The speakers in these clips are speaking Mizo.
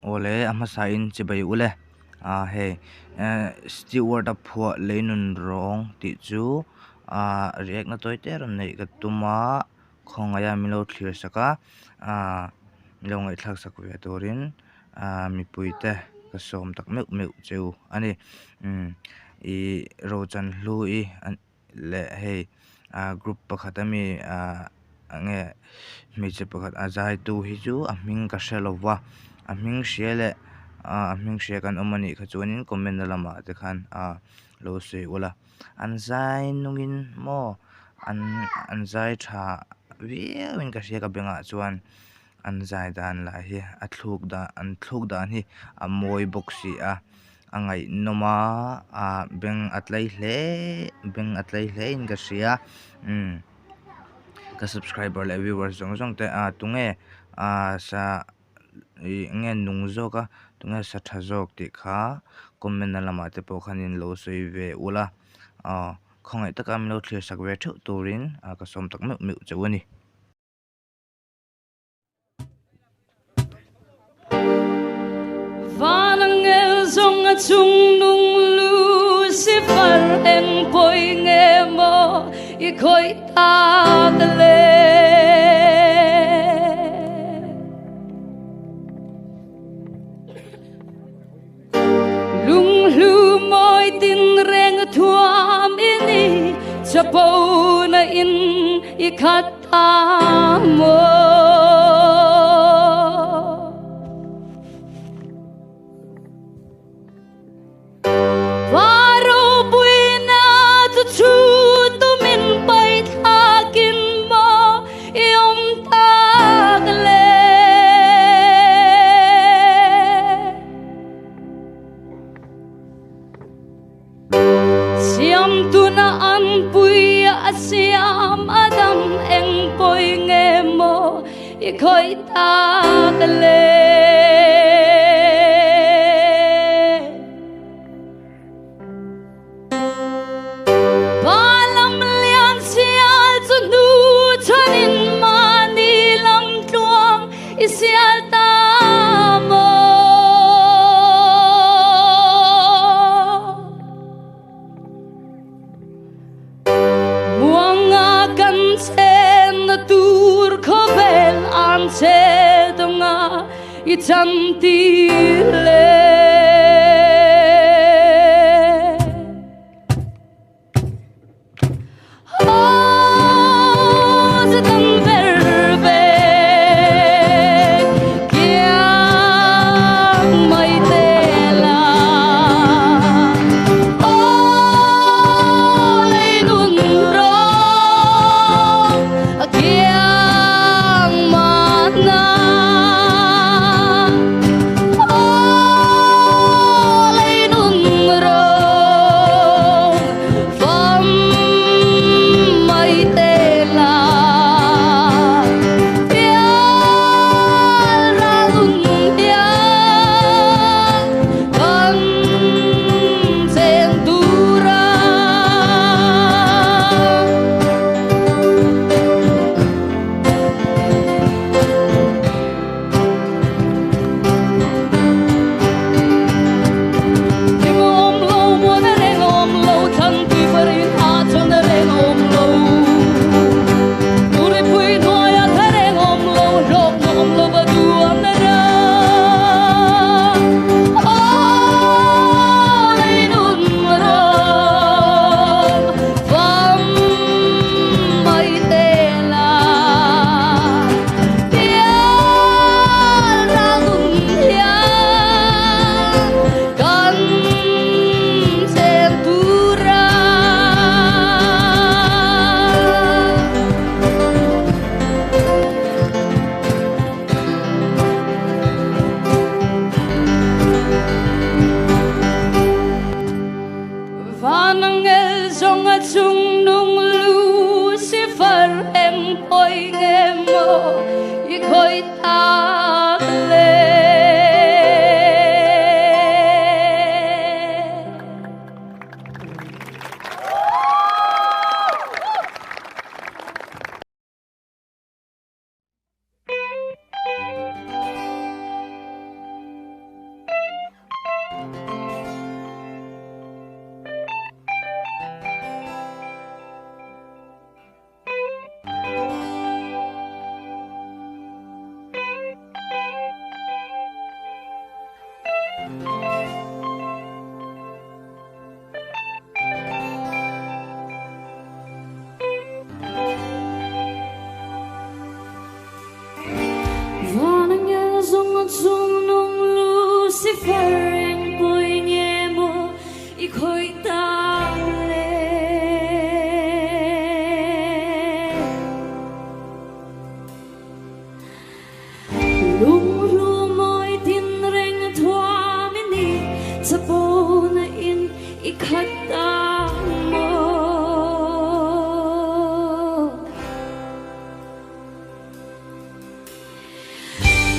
Awle a hmasain chibai ule ah hei eh steward a phuah lei nun rawng tih chu ah react na tawi te rawn neih ka tum a khawngaih a min lo thlir sak a ah min lo ngaihthlak sak ve turin ah mipui te ka sawm tak meuh meuh cheu a ni umm ih rochan hlu i leh hei ah group pakhat ami ah enge hmeichhe pakhat a zai tu hi chu a hming ka hre lo va a hming hria leh ah a hming hria kan awm anih kha chuanin comment na lamah te khan ah lo sawi ula an zai nungin maw an an zai tha viau in ka hria ka bengah chuan an zai dan lah hi a thluk dan an thluk dan hi a mawi bawk si a a ngaihnawm a ah beng a tlai hle beng a tlai hle in ka hria umm ka subscriber leh viewers zawng zawng te ah tunge ah sa ih nge nung zawk a tunge sa tha zawk tih kha comment na lamah te pawh khanin lo sawi ve ula aw khawngaih taka min lo thlir sak ve theuh turin ah ka sawm tak meuh meuh chauh a ni. Van angel zawng a chung nung Lucifer eng pawi nge maw i khawih tak le. Lunghlu mawi tin reng thuam i ni chapo na in i khat ta maw. Varopuina chu chu tumin pai thlakin maw i awm tak le. Siam tuna an pui a siam Adam eng pawi nge maw i khawih tak le. Palam lian sial chu hnu chhanin mahni lam tluang i sial ta maw? Muanga kan chenna tur khawvel an che dawnga i chan tir le. Lucifer eng pawi nge maw i khawih tak le? Lunghlu mawi tin reng thuam i ni, chapo na in i khat tak maw?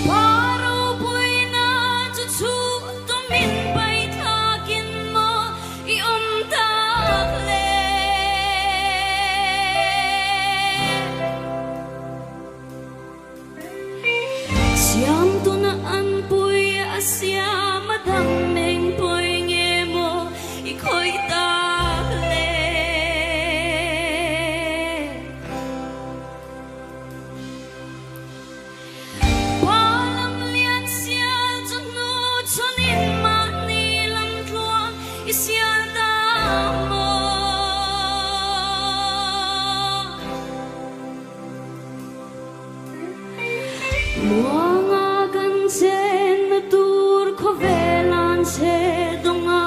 Paropuina chu chhuh tumin paithlakin maw i awm tak le? Siamtuna an pui a siam a dang meng pawi nge maw i khawih tak le? Palam lian sial chu hnu chhunin mahni lam tluang i sial ta maw? Muanga kan chenna tur khawvel an chhe dawnga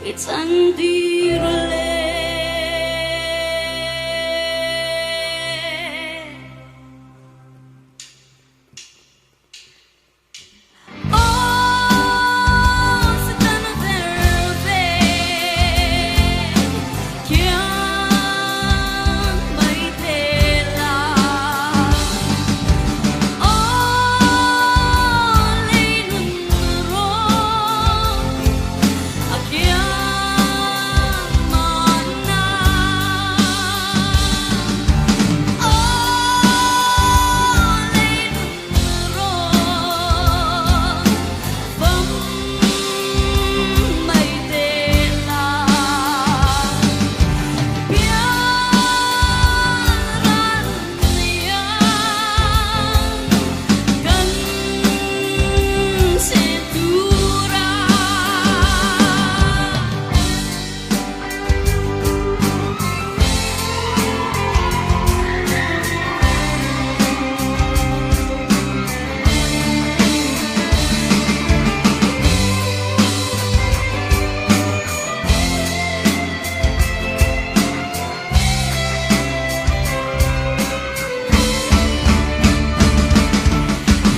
i chantir le. Aw Satan a ver ve khian mai te la. Aw lei nun rawng a kiang mahna. Aw lei nun rawng fam mai te la. Pian ran iang kan che tura.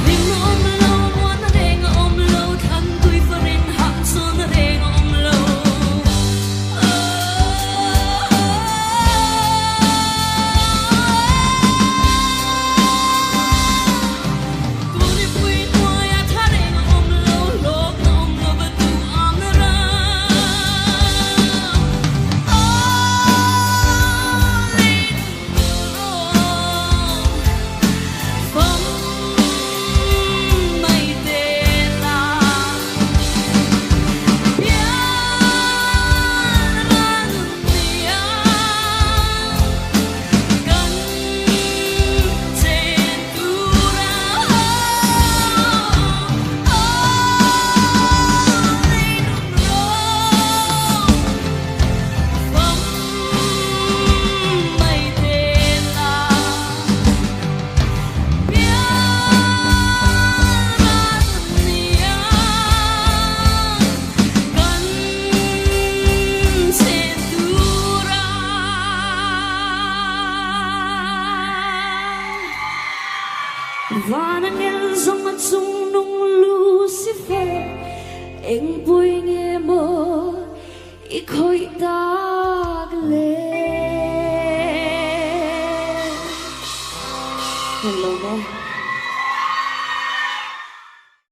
Ring a awm lo, muan a reng a awm lo, thlan tui fa reng hah chuan a reng a awm lo. Tunipui hnuaia tha reng a awm lo, hlawk na awm lo va duh ang ram. Aw lei rawng fam mai te la. Pian ran iang kan chen tura. Aw lei nun rawng fam mai te la. Pian ran iang kan chen tura. Van angel zawng a chung nung Lucifer eng pui nge maw i khawih tak